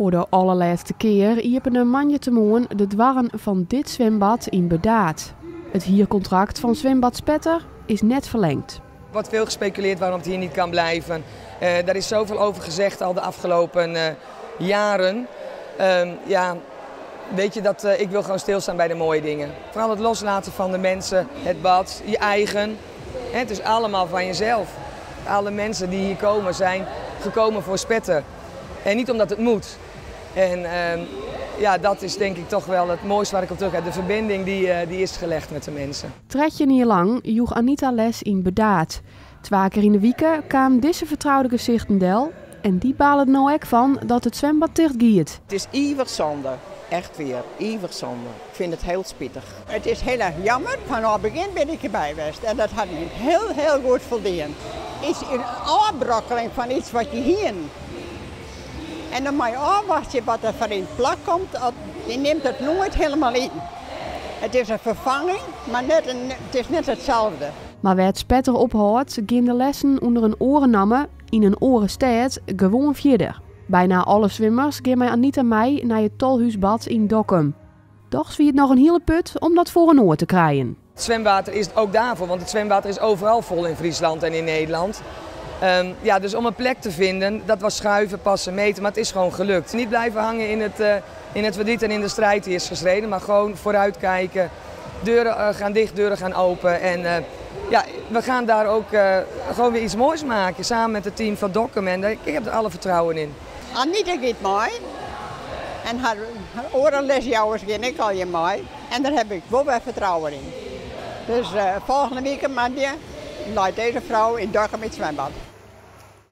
Foar de allerlêste kear iepene moandeitemoarn de doarren fan dit swimbad yn Burdaard. It hierkontrakt fan swimbad Spetter is net ferlingd. Wordt veel gespeculeerd waarom het hier niet kan blijven. Daar is zoveel over gezegd al de afgelopen jaren. Ja, weet je dat, ik wil gewoon stilstaan bij de mooie dingen. Vooral het loslaten van de mensen, het bad, je eigen. Het is allemaal van jezelf. Alle mensen die hier komen zijn gekomen voor Spetter. En niet omdat het moet. En ja, dat is denk ik toch wel het mooiste waar ik op terug ga. De verbinding die is gelegd met de mensen. 13 jier lang joech Anita les yn Burdaard. Twa kear yn de wike kamen dizze fertroude gesichten del. En dy bale der no ek fan dat it swimbad ticht giet. It is ivich sonde. Echt wier, ivich sonde. Ik fyn it hiel spitich. It is hiel erch jammer. Fanôf it begjin bin ik derby west. En dat hat my hiel, hiel goed foldien. Yts, in ôfbrokkeling fan yts wat je hienen. En dan moatte je ôfwachtsje wat der foar yn it plak komt. Je nimt it noait hielendal yn. It is in ferfanging, mar net it is net itselde. Mar wêr't Spetter ophâldt, gean de lessen ûnder in oare namme yn in oare stêd gewoan fierder. Byna alle swimmers gean mei Anita mei nei it Tolhúsbad yn Dokkum. Dochs wie it noch in hiele put om dat foar inoar te krijen. Het zwemwater is ook daarvoor, want het zwemwater is overal vol in Friesland en in Nederland. Ja, dus om een plek te vinden, dat was schuiven, passen, meten, maar het is gewoon gelukt. Niet blijven hangen in het verdriet en in de strijd die is gestreden, maar gewoon vooruitkijken. Deuren gaan dicht, deuren gaan open en ja, we gaan daar ook gewoon weer iets moois maken samen met het team van Dokkum en ik heb er alle vertrouwen in. Anita giet mei. En har oare lesjouwers gean ek allegear mei. En dêr ha ik wol wer fertrouwen yn. Dus folgjende wike moandei leit dizze frou yn Dokkum yn it swimbad.